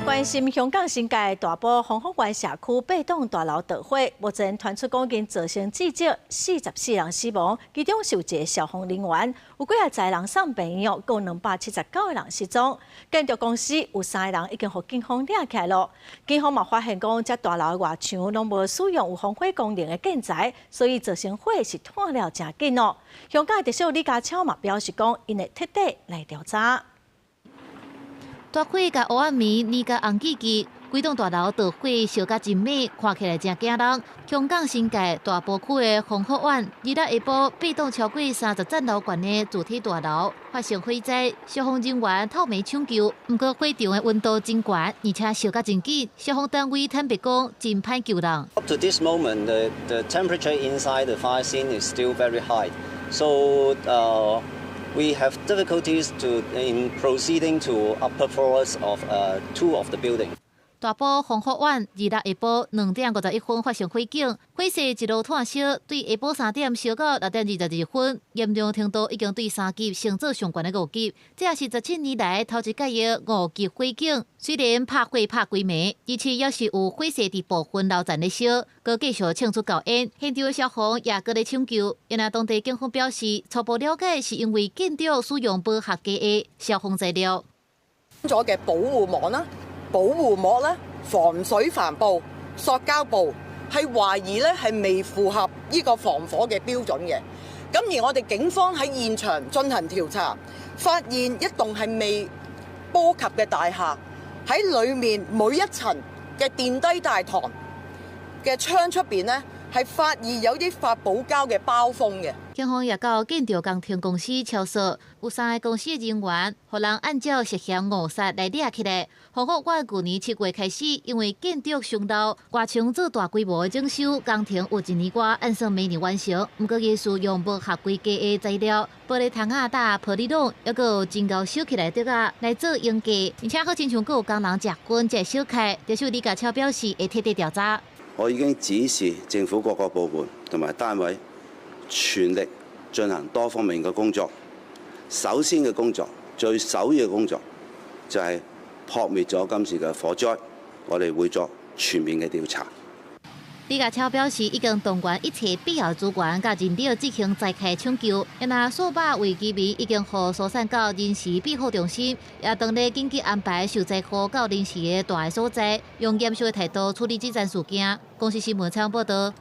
關心香港新界大埔宏福苑社區八棟大樓著火，目前傳出講已經造成至少44人死亡，其中是有一个消防人員，有幾仔濟人送病院，閣有279個人失蹤。建築公司有三个人已經予警方掠起來囉。警方嘛發現講，這大樓的外牆攏無使用有防火功能的建材，所以造成火勢湠了誠緊哦。香港的特首李家超嘛表示講，𪜶會徹底來調查。大火共烏暗暝黏甲紅記記，規棟大樓著火燒甲真猛，看起來真驚人。香港新界大埔區的宏福苑，二六下晡八棟超過30層樓懸的主體大樓發生火災，消防人員透暝搶救，毋過火場的溫度真懸，而且燒甲真緊。消防單位坦白講，真歹救人。 Up to this moment, the temperature inside the fire scene is still very high, so we have difficulties in proceeding to upper floors of two of the building. 大埔宏福苑二六下晡2點51分發生火警，火勢一路湠燒，對下晡3點燒到6點22分，嚴重程度已經對3級升做上懸的5級，這也是17年來頭一擺的5級火警。雖然拍火拍規暝，而且猶是有火勢佇部分樓層咧燒，閣繼續衝出厚煙。現場的消防也閣咧搶救。因為當地警方表示，初步了解是因為建築使用無合格的消防材料。咗嘅保護網啦、保護膜啦、防水帆布、塑膠布，係懷疑咧係未符合呢個防火嘅標準嘅。咁而我哋警方喺現場進行調查，發現一棟係未波及嘅大廈，喺裡面每一層嘅電梯大堂嘅窗出邊呢，係發現有啲發泡膠嘅包封嘅。警方也到建築工程公司抄索，有三个公司的人員，予人按照涉嫌誤殺來掠起來。宏福苑舊年7月開始，因為建築傷老，外牆做大規模的整修工程，有一年外按算明年完成。毋過𪜶使用無合規格的材料，玻璃窗仔搭玻璃籠，猶閣有真𠢕燒起來的竹仔來做營架，而且好親像閣有工人食薰才會燒開。特首李家超表示會徹底調查。我已經指示政府各個部門同埋單位，全力進行多方面嘅工作。首先嘅工作，最首要嘅工作就係撲滅咗今次嘅火災。我哋會作全面嘅調查。李家超表示，已經動員一切必要資源佮人力進行災害搶救。若數百位居民已經予疏散到臨時庇護中心，也當咧緊急安排受災戶到臨時的蹛的所在，用嚴肅的態度處理這樁事件。公視新聞採訪報道。